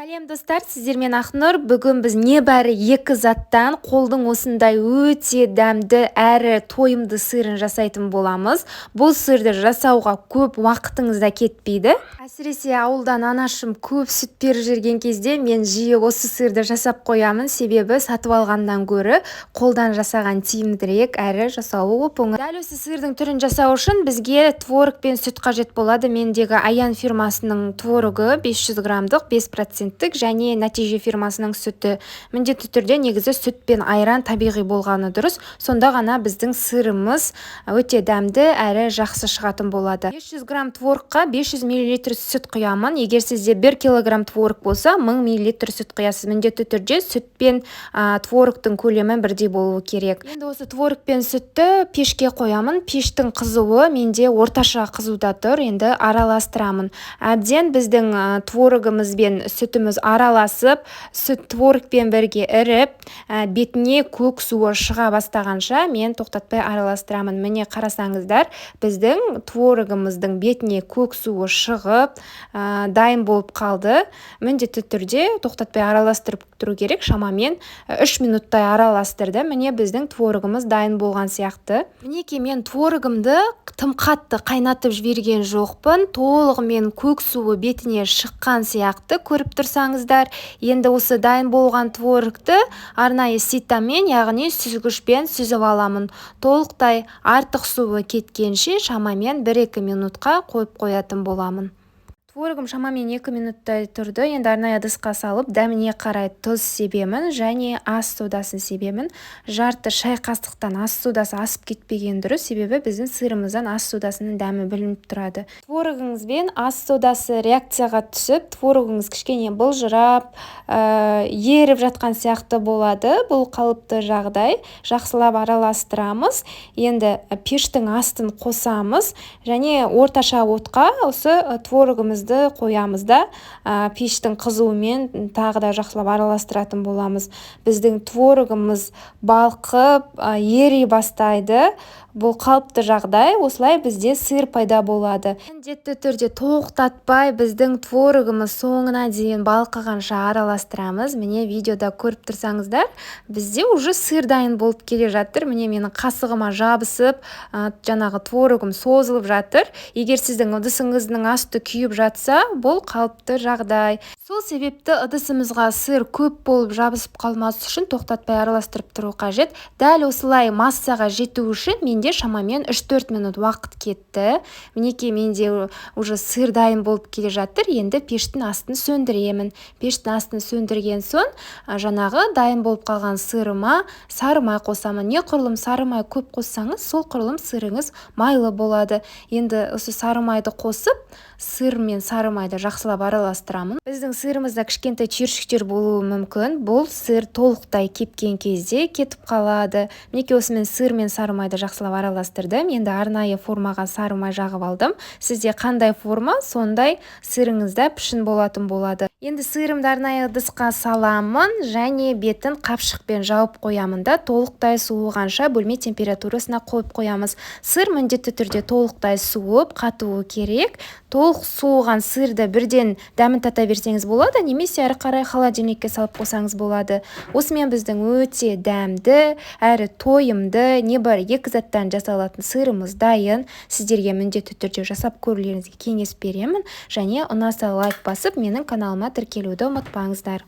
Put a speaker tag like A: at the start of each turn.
A: Сәлем, достар! Сіздермен Ақнұр. Бүгін біз небәрі екі заттан қолдың осындай өте дәмді әрі тойымды сырын жасайтын боламыз. Бұл сырды жасауға көп уақытыңыз да кетпейді. Әсіресе ауылдан анашым көп сүт беріп жүрген кезде мен жиі осы сырды жасап қоямын, себебі сатып алғаннан гөрі қолдан жасаған тиімдірек әрі жасауы оп-оңай. Дәл осы сырдың түрін жасау үшін бізге творог пен сүт қажет болады. Мендегі Аян фирмасының творогы 500 граммдық, 5% және Нәтиже фирмасының сүті. Міндетті түрде негізі сүт пен айран табиғи болғаны дұрыс, сонда ғана біздің сырымыз өте дәмді әрі жақсы шығатын болады. 500 грамм творогқа 500 мл сүт құямын. Егер сізде 1 килограмм творог болса, 1000 мл сүт құясыз. Міндетті түрде сүт пен творогтың көлемі бірдей болуы керек. Енді осы творог пен сүтті пешке қоямын. Пештің қызуы менде орташа қызуда тұр. Енді араластырамын. Әбден біздің творогымыз бен сүтіміз араласып, сүт творогпен бірге іріп, бетіне көк суы шыға бастағанша мен тоқтатпай араластырамын. Міне, қарасаңыздар, біздің творогымыздың бетіне көк суы шығып, дайын болып қалды. Міндетті түрде тоқтатпай араластырып тұру керек. Шамамен 3 минуттай араластырды. Міне, біздің творогымыз дайын болған сияқты. Мінекей, мен творогымды тым қатты қайнатып жіберген жоқпын, толығымен көк суы бетіне шыққан сияқты, көріп тұрсаңыздар. Енді осы дайын болған творогты арнайы ситомен, яғни сүзгішпен сүзіп аламын. Толықтай артық суы кеткенше шамамен 1-2 минутқа қойып қоятын боламын. Творогым шамамен 2 минуттай тұрды. Енді арнайы ыдысқа салып, дәміне қарай тұз себемін және ас содасын себемін. Жарты шай қасықтан ас содасы асып кетпеген дұрыс, себебі біздің сырымыздан ас содасының дәмі білініп тұрады. Творогыңыз бен ас содасы реакцияға түсіп, творогыңыз кішкене былжырап, еріп жатқан сияқты болады. Бұл қалыпты жағдай. Жақсылап араластырамыз. Енді пештің астын қосамыз және орташа отқа осы творогымызды қоямыз да, пештің қызуымен тағы да жақсылап араластыратын боламыз. Біздің творогымыз балқып, ери бастайды. Бұл қалыпты жағдай. Осылай бізде сыр пайда болады. Міндетті түрде тоқтатпай біздің творогымыз соңына дейін балқығанша араластырамыз. Міне, видеода көріп тұрсаңыздар, бізде уже сыр дайын болып келе жатыр. Міне, менің қасығыма жабысып, жаңағы творогым созылып жатыр. Егер сіздің ыдысыңыздың асты күйіп жатса, бұл қалыпты жағдай. Сол себепті ыдысымызға сыр көп болып жабысып қалмас үшін тоқтатпай араластырып тұру қажет. Дәл осылай массаға жету үшін менде шамамен 3-4 минут уақыт кетті. Мінекей, менде уже сыр дайын болып келе жатыр. Енді пештің астын сөндіремін. Пештің астын сөндірген соң, жаңағы дайын болып қалған сырыма сары май қосамын. Неғұрлым сары май көп қоссаңыз, сол құрылым сырыңыз майлы болады. Енді осы сары майды қосып, сыр мен сары майды жақсылап араластырамын. Біздің сырымызда кішкентай түйіршіктер болуы мүмкін. Бұл сыр толықтай кепкен кезде кетіп қалады. Мінекей, осымен сыр мен сары майды жақсылап араластырдым. Енді арнайы формаға сары май жағып алдым. Сізде қандай форма, сондай сырыңызда пішін болатын болады. Енді сырымды арнайы ыдысқа саламын және бетін қапшықпен жауып қоямын да, толықтай суығанша бөлме температурасына қойып қоямыз. Сыр міндетті түрде толықтай суып, қатуы керек. Толық суыған сырды бірден дәмін тата берсеңіз болады немесе әрі қарай холодильникке салып қойсаңыз болады. Осымен біздің өте дәмді әрі тойымды, небәрі екі заттан жасалатын сырымыз дайын. Сіздерге міндетті түрде жасап көрулеріңізге кеңес беремін және ұнаса, лайк басып, менің каналыма тіркелуді ұмытпаңыздар.